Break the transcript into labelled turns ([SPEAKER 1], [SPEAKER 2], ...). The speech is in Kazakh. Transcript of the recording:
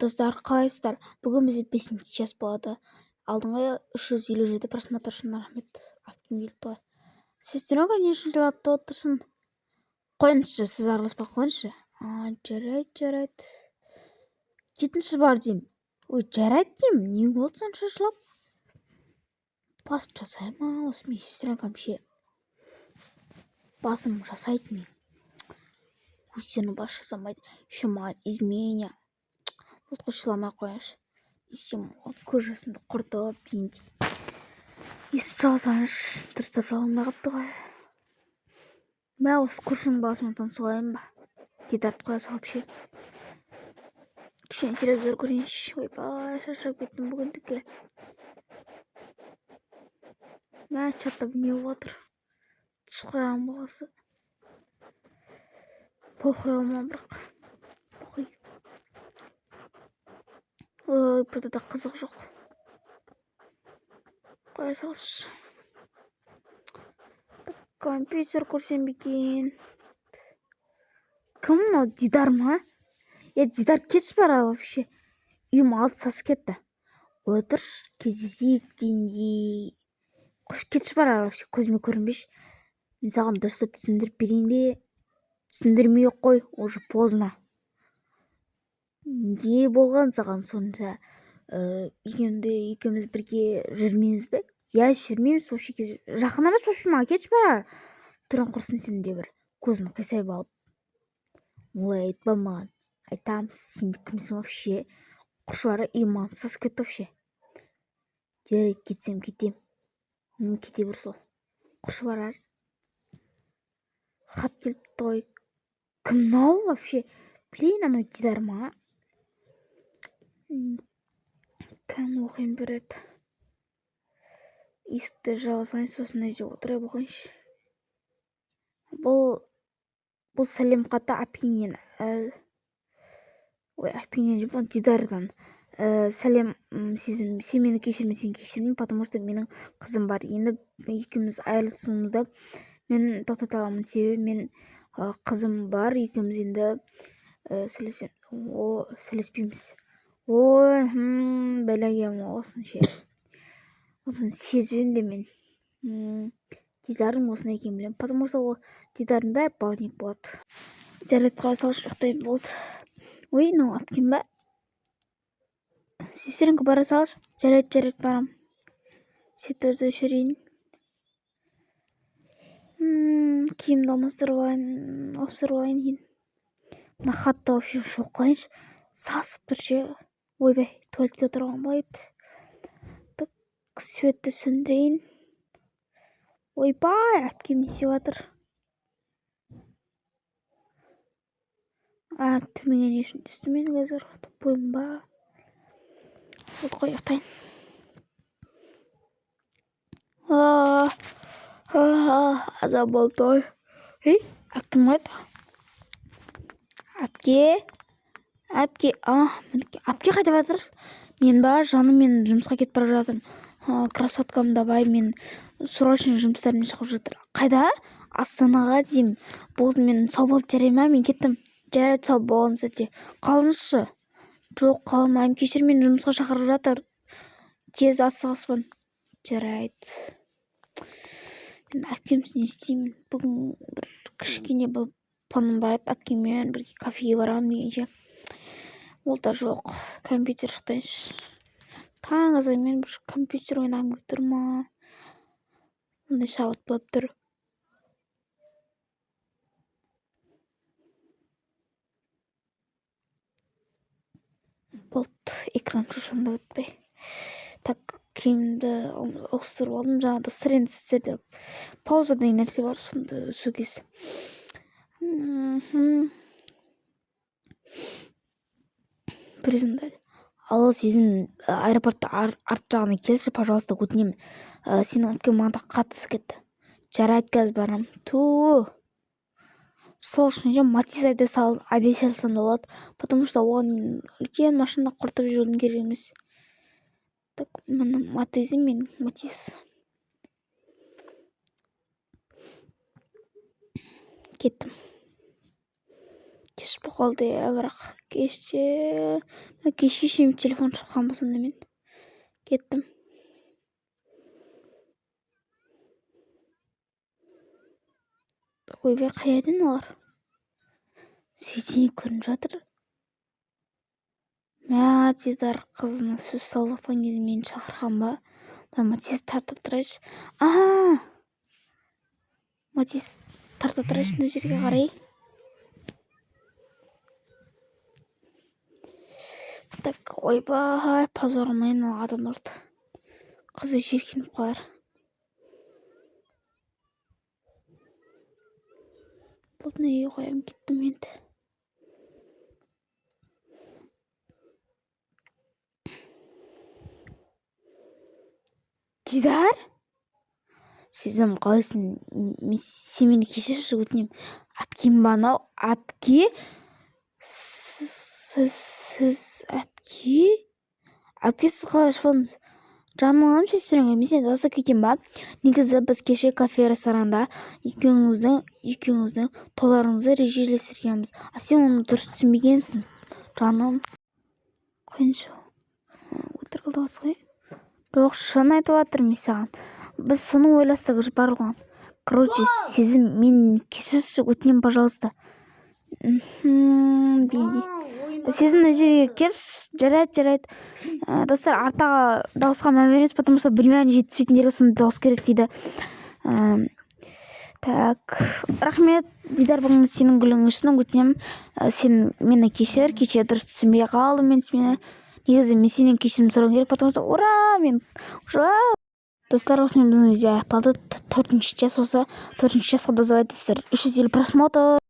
[SPEAKER 1] Достар, қалайсыздар? Бүгін бізде бесінші часть болады. Алдыңғы 357 просмотр үшін рахмет. Әпкем келіпті ғой. Сестренка, не үшін жылап отырсың? Қойыңызшы, сіз араласпай қойыңызшы. А, жарайды, жарайды. Кетіңізші бар деймін. Ой, жарайды деймін. Не болды сонша жылап? Бас жасай ма? Осы менің сестренкам ше. Басым жасайды мен. Өздерінің бас жасамайды. Еще маған изменя. Болды ғой, жыламай ақ қояйыншы. Не істеймін, көз жасымды құртып дегендей. Есікті жаба салайыншы, дұрыстап жабылмай қалыпты ғой. Мә, осы көршінің баласымен танысып алайын ба? Дидарды қоя салып ше. Кішкене телевизор көрейінші. Ойбай, шаршап кеттім бүгіндікке. Мә, чатта не болып жатыр? Тышқақ баласы. Похуй алмам бірақ. Похуй. Ой, бұнда да қызық жоқ. Қоя салшы. Компьютер көрсем бе екен? Кім мынау, Дидар ма? Е, Дидар, кетші бара вообще. Үйім алты сасып кетті. Қоя тұршы, кездесейік дегендей. Қош, кетші бара вообще, көзіме көрінбеші. Мен саған дұрыстап түсіндіріп берейін де, түсіндірмей ақ қой, уже поздно. Не болған саған сонша? Енді екеуміз бірге жүрмейміз бе? Иә, жүрмейміз вообще, жақын емес вообще маған, кетші бара. Түрің құрсын сенің де бір көзін қисайып алып. Олай айтпа маған. Айтамын, сен кімсің вообще? Құршы бара, үйім маған сасып кетті вообще. Жарайды, кетсем кетем. Кете бер сол. Құршы барар. Хат келіпті ғой. Кім мынау вообще? Блин, анау Дидар ма? Кәдімгі оқиын береді. Есікті жаба салайын, сосын мына жерге отырып оқиыншы. Бұл сәлем хаты әпкеңнен. Ой, әпкеңнен деп, Дидардан. Сәлем, Сезім, сен мені кешірмесең кешірмеймін, потому что менің қызым бар. Енді екеуміз айырылысуымызды мен тоқтата аламын, себебі мен қызым бар, екеуміз енді сөйлесем, о, сөйлеспейміз. Ой, бәләгем осыны ше. Осыны сезіп едім де мен. Дидардың осындай екенін білемін, потому что ол Дидардың бәрі бабник болады. Жарайды, қоя салшы, ұйықтаймын, болды. Ой, мынау әпкем ба? Сестренка, бара салшы. Жарайды, жарайды, барам. Светтерді өшірейін. Киімді алмастырып алайын, ауыстырып алайын кейін. Мына хатты вообще жоқ қылайыншы. Сасып тұр ше. Ойбай, туалетке отырған қалай еді? Так, светті сөндірейін. Ойбай, әпкем не істеп жатыр? А, төменге не үшін түстім мен қазір? Тупоймын ба? Болды ғой, ұйықтайын. Аза болды ғой. Ей, әпкем қайда? Әпке? Әпке, а, мінекей. Әпке қайда бара жатырсыз? Мен ба, жаным, мен жұмысқа кетіп бара жатырмын. Красоткам, давай, мен срочно жұмыстарымнан шығып жатыр. Қайда? Астанаға деймін. Болды, мен сау бол, жарай ма? Мен кеттім. Жарайды, сау болыңыз де. Қалыңызшы. Жоқ, қалмаймын. Кешір, мені жұмысқа шақырып жатыр. Тез асығыспын. Жарайды. Енді әпкемсіз не істеймін? Бүгін бір кішкене бір планым бар еді, әпкеммен бірге кафеге барамын дегенше. Ол да жоқ. Компьютер шықтайыншы. Таң азанмен бір компьютер ойнағым келіп тұр ма? Сондай шабыт болып тұр. Болды, экран шошаңдап өтпей. Так, киімді ауыстырып алдым. Жаңа достар, енді сіздерде пауза деген нәрсе бар, сонда сол кез. Бір. Алло, Сезім, аэропортта арт жағына келші, пожалуйста, өтінемін. Сенің әпкең маған да қатты кетті. Жарайды, қазір барамын. Ту. Сол үшін же Матиз айдай салсам да болады, потому что оған мен үлкен машина құртып жүрудің керек емес. Так, міне Матизім менің, Матиз. Кеттім. Кеш болып қалды, иә, бірақ кеште, кешке шейін телефон шыққан ба? Сонда мен кеттім. Ойбай, қай жерден олар? Светильник көрініп жатыр. Мә, Дидар қызына сөз салып жатқан кезде мені шақырған ба? Мына Матиз, тарта тұрайыншы. А, Матиз, тарта тұрайыншы мына жерге қарай. Так, ойбай, позор қылмайын ал адамдарды, қызы жиіркеніп қалар. Болды, неге қоямын, кеттім енді. Дидар, Сезім, қалайсың? Сен мені кешірші, өтінемін. Әпкем ба анау? Әпке, сіз, әпке, әпке, сіз қалай шықпадыңыз? Жаным, сестренка, мен сені тастап кетемін ба? Негізі біз кеше кафе, ресторанда екеуіңіздің тойларыңызды режелестіргенбіз, а сен оны дұрыс түсінбегенсің, жаным. Қойыңызшы, өтірік алдап жатсыз ғой. Жоқ, шын айтып жатырмын мен саған. Біз соны ойластық барлығын. Короче, Сезім, мен кешірші, өтінемін, пожалуйста, дегендей. Сезім, мына жерге келші. Жарайды, жарайды. Достар, арттағы дауысқа мән бермеңіз, потому что білмеймін, жетіспейтіндерге сондай дауыс керек дейді. Так, рахмет, Дидар, бүгін сенің гүлің үшін. Өтінемін, сен мені кешір, кеше дұрыс түсінбей қалдым мен сені. Негізі мен сенен кешірім сұрауым керек, потому что, ура, мен, ура! Достар, осымен біздің видео аяқталды. Төртінші часть осы, төртінші частьқа давайте, достар, 350 просмотр.